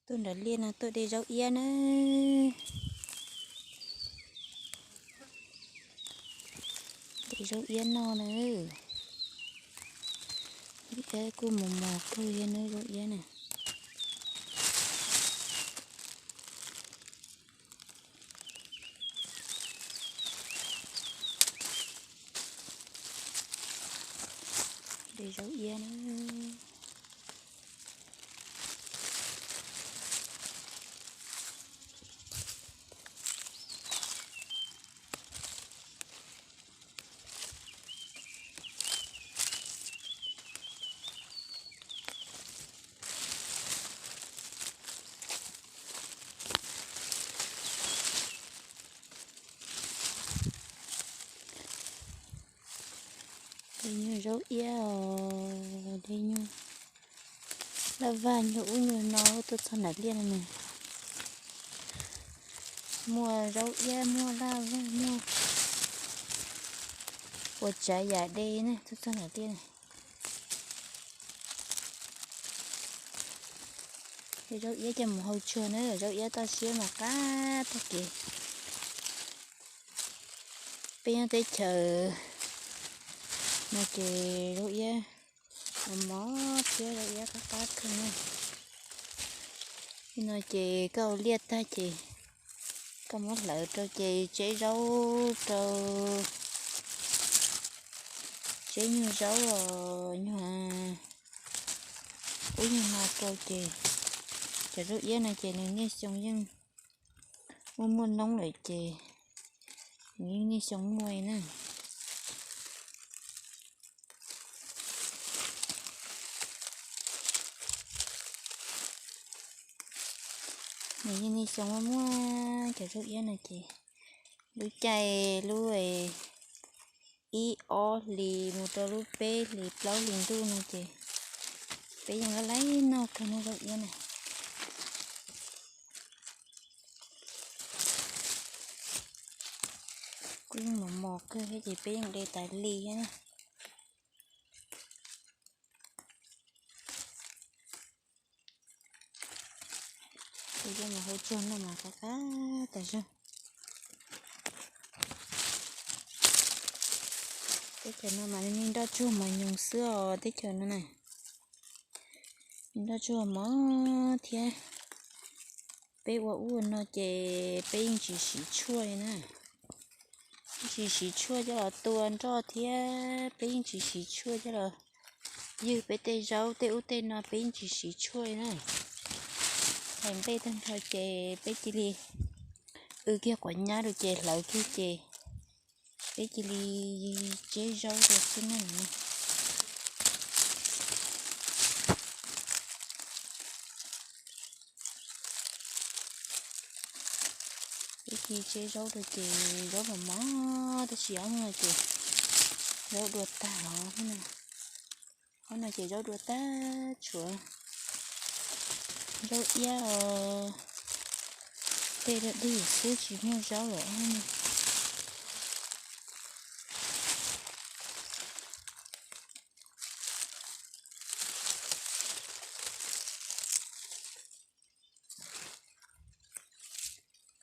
Tuaj nram liaj no tuaj de zaub iab na. De zaub iab noj na. Zaub iab kuj mos mos kawg thiab na, zaub iab na. De zaub iab na. De nyuag zaub iab os, de nyuag laj vaj nyuag ub nyuag no tuaj txog nram liaj no ne. Muaj zaub iab, muaj laj vaj, muaj ua tsav yam de ne, tuaj txog nram liaj ne. De zaub iab coj mus hau tsuag na, zaub iab toj siab mas qab tag kev. Peb nyob teb chaws no ces zaub iab mos mos thiab zaub iab qab qab kawg na. Li no ces koj ua liaj tag ces koj muab hlawv rau ces tseb zaub rau, tseb nyuag zaub os, nyuag ub nyuag no rau ces cov zaub iab no ces nws niaj xyoo yeej muaj muaj noob lawm ces nws yeej niaj xyoo muaj na. Nws yeej niaj xyoo muaj muaj cov zaub iab no ces lub caij lub ib ob hlis mus rau lub peb hlis plaub hlis ntuj no ces peb yeej laj laib noj kawg na zaub iab na. Kuj yeej mos mos kawg thiab ces peb yeej de tas li thiab na. Ces coj mus hau tsuag noj mas qab qab tas zog. Teb chaws no mas nroj tsuag mos nyoos xwb os, teb chaws no na. Nroj tsuag mos thiab. Peb ua ub ua no ces peb yeej tsis siv tshuaj li na. Yeej tsis siv tshuaj coj los tua nroj thiab peb yeej tsis siv tshuaj coj los ywg peb tej zaub tej ub tej no, peb yeej tsis siv tshuaj li na. Hais nplej tag nrho ces peb cia li w kiag quav nyab rau ces hlawv kiag ces peb cia li tseb zaub rau xwb na. Peb cia li tseb zaub rau ces zaub mos mos tab sis ob no ces zaub dua tag os. Ob no ces zaub dua tag, tshuav zaub iab os, tej dog dig xwb tsis muaj zaub lawm.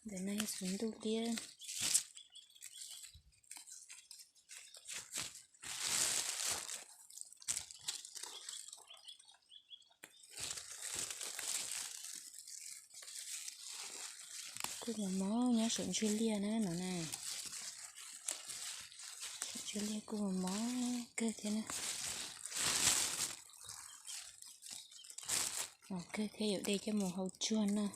Ntawm no yog txhuv ntuj liab. Kuj mos mos nyob saum ntswg liaj na no na. Saum ntswg liaj kuj mos mos kawg thiab na. Mos kawg thiab yuav de coj mus hau tsuag noj.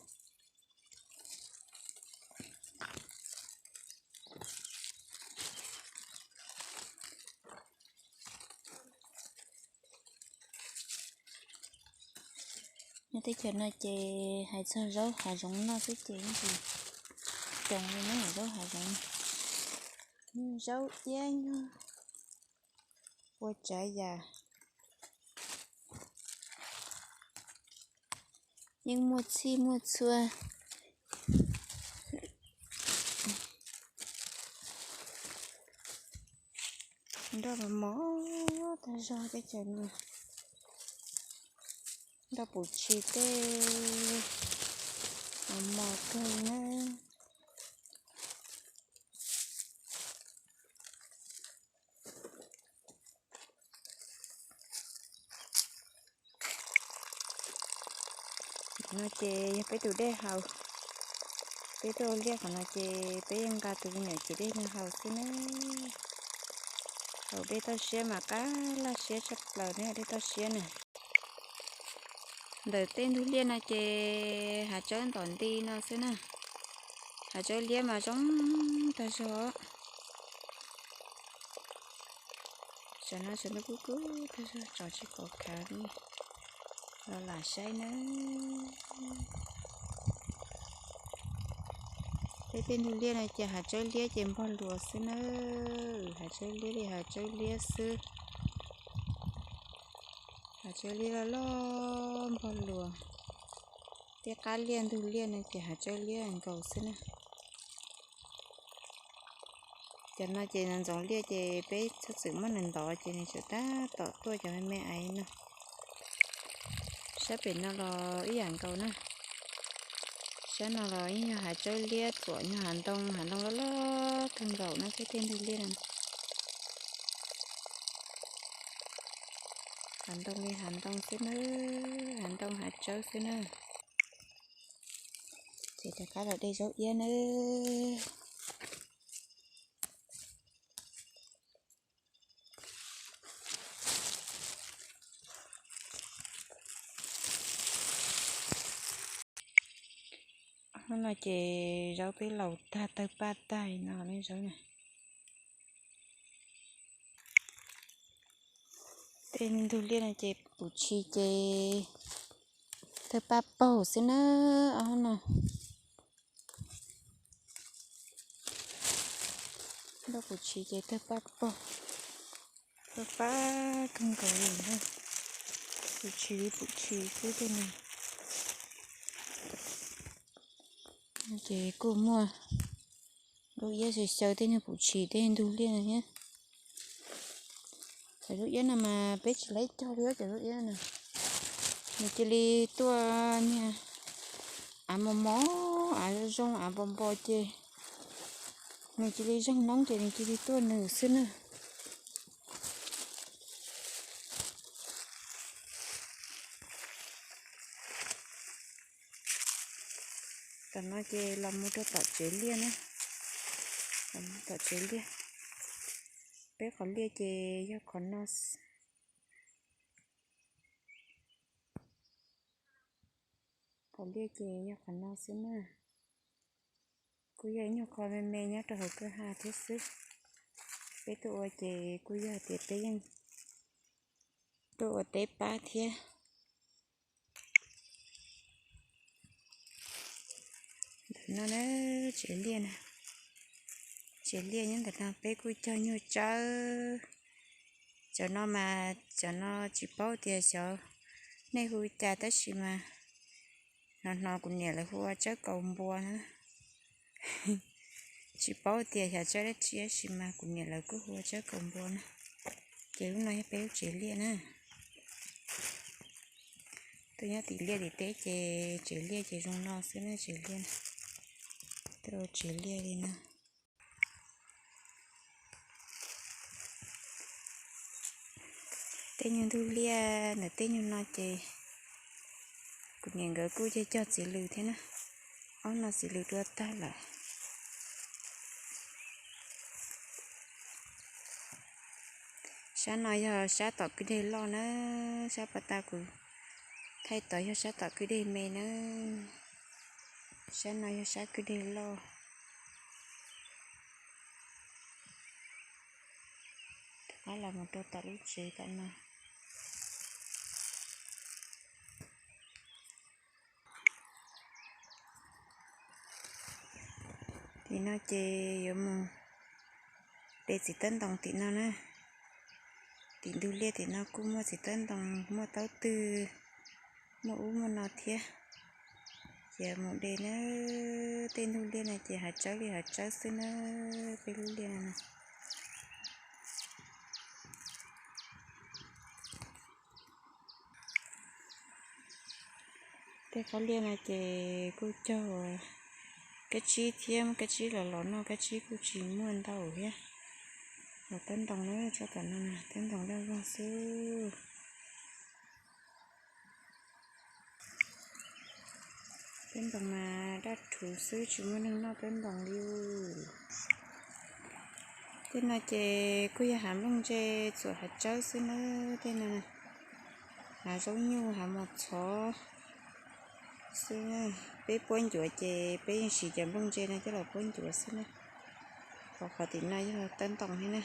Nyob teb chaws no ces hais txog zaub hav zoov noj xwb ces yeej tsis tsoom li na, zaub hav zoov, zaub iab nyuag ua tsav yam yeej muaj txhij muaj txhua. Nroj mos mos tag zog teb chaws no. Nroj pum tshis tej Mos mos kawg na. No ces yog peb tus dej haus, peb tuaj ua liaj qhov no ces peb yeej nqa tus me nyuam ciav dej no haus xwb na. Haus dej toj siab mas qab laj siab tshaj plaws ne, dej toj siab na. Ntawm tej ntug liaj no ces hav tsawb ntom nti no xwb na. Hav tsawb liab mas zoo tag zog. Tsam no tsam ntuj kub kub tag zog, tsom tsis pom khav li, los lam saib nawb. Peb tej ntug liaj no ces hav tsawb liab ces npog luas xwb na. Hav tsawb liab li hav tsawb liab xwb. Hav tsawb liab loj loj npog luas. Tej qab liaj ntug liaj no ces hav tsawb liab nkaus xwb na. Cov no ces ntxoov liaj ces peb txhob txwm muab nws ntov ces nws tseem tab tom tuaj cov me me aiv no. Sab pem no los ib yam nkaus na. Sab no los yeej yog hav tsawb liab txuam nyuag hav ntoo, hav ntoo loj loj kawg nkaus na peb tej ntug liaj no. Hav ntoo li hav ntoo xwb na, hav ntoo hav tsawb xwb na. Ces rov qab los de zaub iab nawb. Hnub no ces zaub peb laus tag tawg paj tag no ne zaub na. Tej ntug liaj no ces pum tshis ces tawg paj paug xwb na, ob hnub no. Nroj pum tshis ces tawg paj paug, tawg paj kawg nkaus li na. Pum tshis li pum tshis xwb tej no. Ces kuj muaj zaub iab xyaw xyaw tej nyuag pum tshis tej ntug liaj no thiab. Cov zaub iab no mas peb tsis laib cog li cov zaub iab no. Nws cia li tuaj niag av mos mos, av zoo zoo, av npo npo ces nws cia li zeeg noob ces nws cia li tuaj nws xwb na. Tom no ces los mus rau tom tsev liaj na. Tom tsev liaj, peb qhov liaj ces yog qhov no. Qhov liaj ces yog qhov no xwb na. Kuj yog ib nyuag qho me me nyob rau hauv kwj ha thiab xwb. Peb tuaj ua ces kuj yog tias peb yeej tuaj ua teb pab thiab. Ntawm no na, tsev liaj na, tsev liaj nyob ntawm no peb kuj cog nyuag tsawb. Cov no mas cov no tsis paub tias xyov nej hu cas tab sis mas hnov hnov kuv niam lawv hu ua tsawb kaus npua na. Tsis paub tias xyov tsawb dab tsi tab sis mas kuv niam lawv kuj hu ua tsawb kaus npua na. Ces lub no yog peb lub tsev liaj na. Tuaj nyob tim liaj tim teb ces tsev liaj ces zoo no xwb na, tsev liaj na. Tuaj tsev liaj li no. Tej nyuag ntug liaj ntawm tej nyuag no ces kuv niam nkawd kuj cog cog txiv lws thiab na. Ob no txiv lws dua tag lawm. Sab no yog sab tom kwj deg loj na, sab pas tas kuv thaij tod yog sab tom kwj deg me na. Sab no yog sab kwj deg loj. Rov qab los mus rau tom lub tsev tom no. Tim no ces yuav mus de txiv tawb ntoo tim no na. Tim ntug liaj tim no kuj muaj txiv tawb ntoo, muaj taub twg, muaj ub muaj no thiab. Ces mus de na, tej ntug liaj no ces hav tsawb li hav tsawb xwb na, peb lub liaj no. Tej qab liaj no ces kuj cog kab tsib thiab, muab kab tsib los los noj, kab tsib kuj tsis muaj ntau thiab. Los tawb ntoo na, tsob tom no na, tawb ntoo daj vog xwb. Tawb ntoo mas daj rhuv xwb, tsis muaj neeg noj tawb ntoo li. Tej no ces kuj yog hav nplooj ntse txuam hav tsawb xwb na. Tej no hav zaub nyuj hav mos txhov xwb. Peb puab ncuav ces peb yeej siv cov nplooj ntse no coj los puab ncuav xwb na. Qhov qhov tim no yog tawb ntoo thiab na.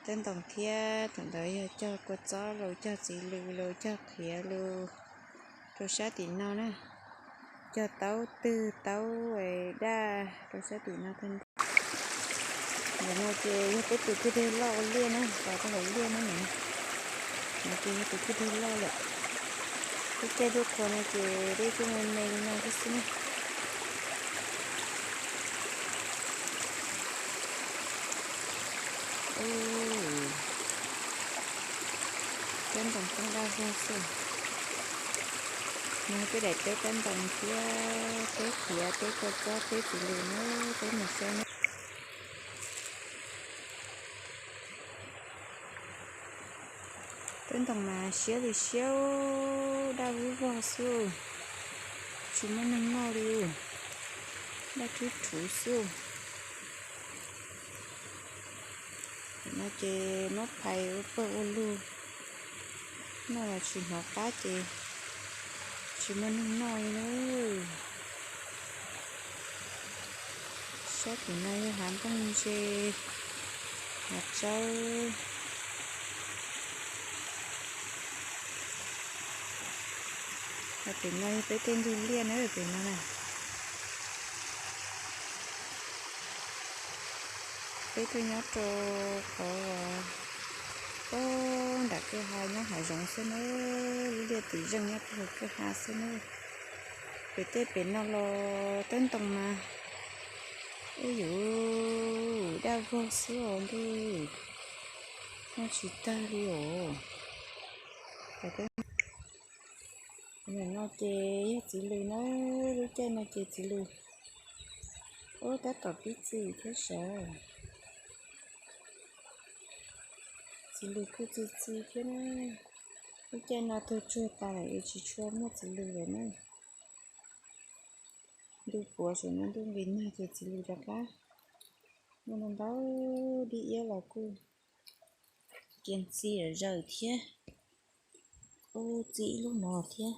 Tawb ntoo thiab thaum ntawd yog cog kua txob los cog txiv lws los cog qhiav los rau sab tim no na. Cog taub twg taub daj rau sab tim no tag nrho. Ntawm no ces yog peb tus kwj deg loj ua liaj na, los rau hauv liaj na. No ces yog tus kwj deg loj lawm. Lub caij ntuj qhua no ces dej kuj me me li no thiab xwb na. Tawb ntoo poob daj vog xwb. No peb daim teb tawb ntoo thiab teb qhiav, teb kua txob, teb txiv lws na, peb mus saib na. Tawb ntoo mas siab li siab, daj vog vog xwb, tsis muaj neeg noj li, daj rhuv rhuv xwb. No ces muab phais ua pawg ua lug noj los tsis hnov qab ces tsis muaj neeg noj li na. Sab tim no yog hav nplooj ntse, hav tsawb. Hav tim no yog peb tej ntug liaj na, tim no na. Peb tuaj nyob rau qhov nram kwj ha nyob hav zoov xwb na, lub liaj tim zeej nyob rau hauv kwj ha xwb na. Pem tej pem no los tawb ntoo mas, ub yuv, daj vog xwb os ntuj, noj tsis tag li os. Nim no ces yog txiv lws na, lub caij no ces txiv lws, ub tab tom pib txi thiab sawv. Txiv lws kuj txi txi thiab na. Lub caij no tuag tsuag tas lawm es tsis tshua muaj txiv lws lawm na. Ntuj puav saum no ntuj nqis nag ces txiv lws rov qab. Muaj ntau ntau, dib iab los kuj kiag txi zawm thiab. Ub, txi ib lub no thiab.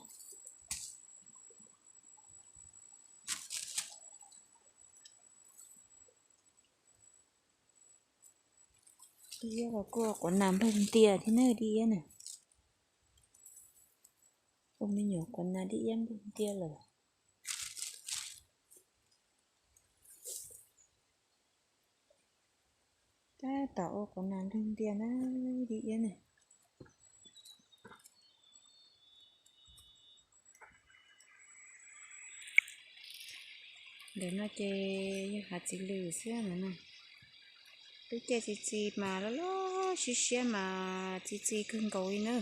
Dib iab los kuj quav nas npawg ntias thiab na, dib iab na. Ua me nyuam quav nas dib iab npawg ntias lawm. Tab tom ua quav nas npawg ntias na, dib iab na. Ntawm no ces yog hav txiv lws xwb no na. Lub caij txi txi mas loj loj siab siab mas txi txi kawg nkaus li na.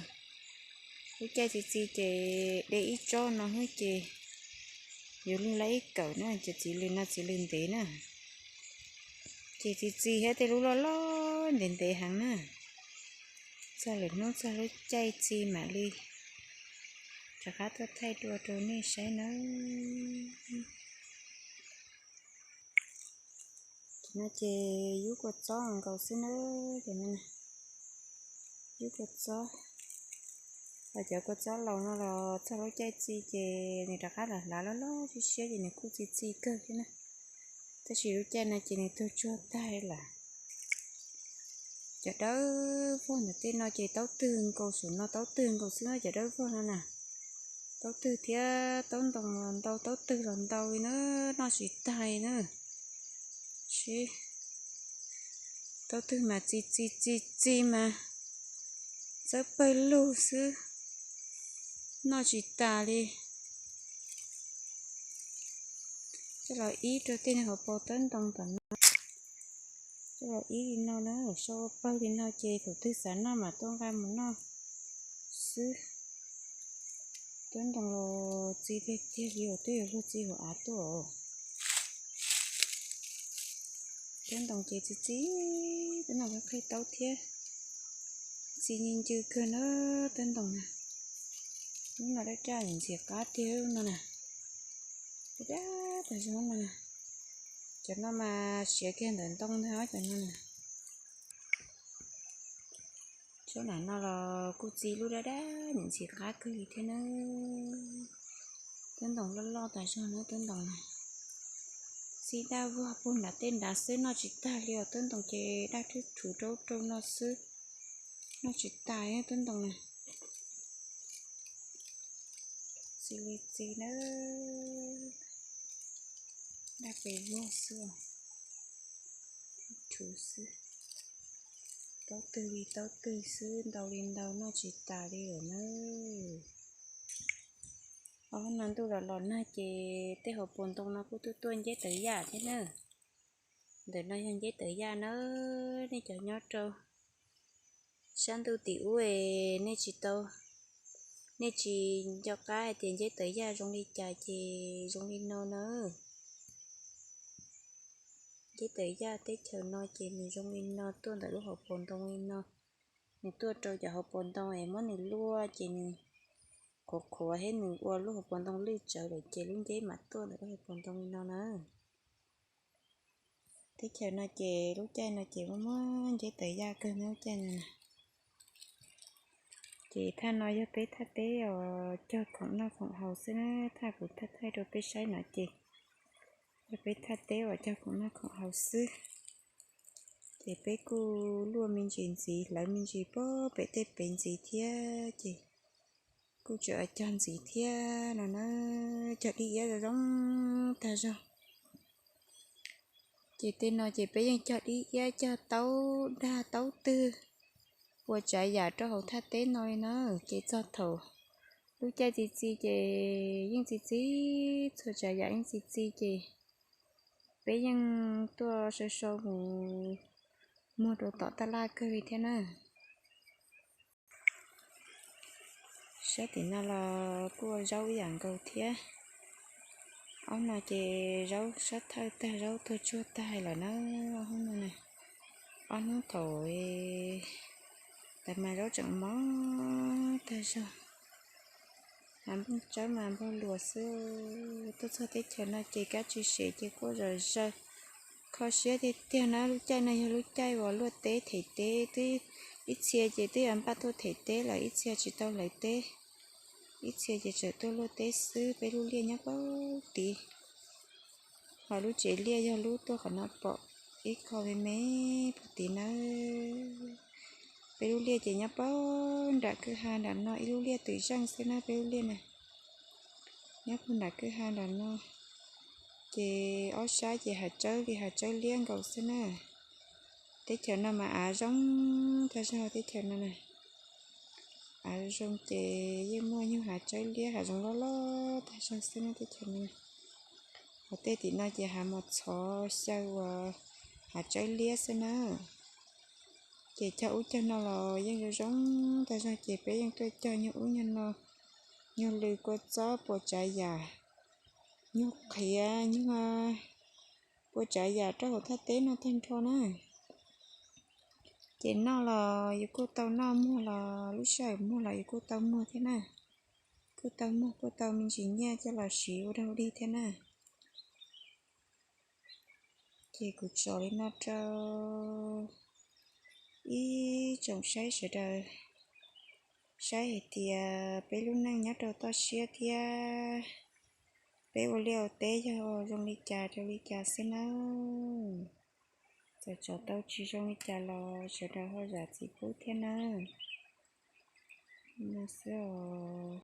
Lub caij txi txi ces de ib tsob no xwb ces yuav luag lab ib kawm na, ces txiv lws no txiv lws ntev na. Ces txi txi thiab tej lub loj loj ntev ntev heev na. Txog lwm hnub txog lub caij txi mam li rov qab tuaj thaij dua rau nej saib nawb. Ces no ces yub kua txob nkaus xwb na, ces no yub kua txob. Ho cov kua txob laus no los txog lub caij txi ces nws rov qab los hlav loj loj siab siab ces nws kuj txi txi kawg thiab na. Tab sis lub caij no ces nws tuag tsuag tag lawm. Cov dawb vog ntawm tej no ces taub twg nkaus, saum no taub twg nkaus xwb na, cov dawb vog no na. Taub twg thiab taub ntoo los ntau, taub twg los ntau li na, noj tsis tag li na. Sib, taub twg mas txi txi txi txi mas txawb pawg lug xwb, noj tsis tas li. Coj los ib rau tej hauv paus tawb ntoo tom no. Coj los ib li no na, sau ua pawg li no ces thaum twg xav noj mas tuaj nqa mus noj xwb. Tub ntoos los txi tiag tiag li os, twb yuav luag txi hauv av tuaj. Tub ntoos ces txi txi, tub ntoos qhib taub thiab, txi ncw ncw kawg na tub ntoos na. Lub no daj daj ntxim qab tiag lub no na. Daj daj tas zog no na. Cov no mas siav kiag ntawm ntoo ntag cov no na. Tsob nram no los kuj txi lub daj daj ntxim qab kawg li thiab na. Tub ntoos loj loj tas zog na tub ntoos na. Txi daj vog puag nram tej nrad xwb noj tsis tag li os, tub ntoos ces daj rhuv rau rau no xwb, noj tsis tas tub ntoos na. Txi li txi na, daj pes vog xwb, rhuv xwb, taub twg li taub twg xwb, ntau li ntau noj tsis tas li lawm na. Ob hnub no ntuj los los nag ces tej hauv paus ntoo no kuj tuaj tuaj nceb tawv yaj thiab na. Ntawm no yog nceb tawv yaj na, nej cov nyob rau sab ntuj tim ub es nej tsis tau, nej tsis nco qab hais tias nceb tawv yaj zoo li cas ces zoo li no na. Nceb tawv yaj teb chaws no ces nws zoo li no, tuaj ntawm lub hauv paus ntoo li no. Nws tuaj rau cov hauv paus ntoo es muab nws luaj ces nws qhuav qhuav thiab nws ua lub hauv paus ntoo lwj tsawv lawm ces lub nceb mam tuaj ntawm lub hauv paus ntoo li no na. Teb chaws no ces lub caij no ces muaj muaj nceb tawv yaj kawg na lub caij no na. Ces thaj no yog peb thaj teb os, cog khoom noj khoom haus xwb na, thaj kuv thaij thaij rau peb saib no ces yog peb thaj teb uas cog khoom noj khoom haus xwb. Ces peb kuj luaj me ntsis ntxiv, hlawv me ntsis pem tej pem ntxiv thiab ces kuj tseem cog ntxiv thiab no na, cog dib iab zoo zoo tag zog. Ces tej no ces peb yeej cog dib iab cog taub dag taub twg, ua tsav yam rau hauv thaj teb no li na. Ces txog thaum lub caij txi txiv ces yeej txi txiv, txhua tsav yam yeej txi txiv ces peb yeej tuaj sau sau mus muag rau tom taj laj kawg li thiab na. Sab tim no los kuj ua zaub ib yam nkaus thiab. Ob no ces zaub sab thawj tag, zaub tuag tsuag tag lawm na. Ob hnub no, ob hnub thaum ntawd mas zaub tseem mos tag zog, hav nplooj tsawb mas npog luas xwb. Tuaj txog teb chaws no ces kab tsis sem ces quaj zom zaws, kho siab tiag tiag na. Lub caij no yog lub caij uas luaj teb them teb, twb ib txhia ces twb yuav npaj tuaj them teb lawm, ib txhia tsis tau hlawv teb, ib txhia ces tseem tuaj luaj teb xwb. Peb lub liaj nyob puag tid, ho lub tsev liaj yog lub tuaj qhov no pom ib qho me me puag tid nawb. Peb lub liaj ces nyob puag nram kwj ha nram no, ib lub liaj twm zeej xwb na peb lub liaj na. Nyob puag nram kwj ha nram no, ces ob sab ces hav tsawb li hav tsawb liab nkaus xwb na. Teb chaws no mas av zoo tag zog teb chaws no na. Av zoo ces yeej muaj nyuag hav tsawb liab hav zoov loj loj tag zog xwb na teb chaws no. Ho tej tim no ces hav mos txhov xyaw uas hav tsawb liab xwb na. Ces cog ub cog no los yeej zoo zoo tag zog ces peb yeej tuaj cog nyuag ub nyuag no, nyuag lw kua txob puas tsav yam, nyuag qhiav nyuag puas tsav yam rau hauv thaj teb no tag nrho na. Ces noj los yus kuj tau noj, muag los lub sij hawm muag los yus kuj tau muag thiab na. Kuj tau muag kuj tau me ntsis nyiaj coj los siv ua dog dig thiab na. Ces kuv tso li no rau ib tsoom saib sawv daws saib hais tias peb lub neej nyob rau toj siab thiab peb ua liaj ua teb yog zoo li cas rau li cas xwb nawb. Txawm tso tau tsis zoo li cas los sawv daws ho zam txim pub thiab nawb. No xwb os.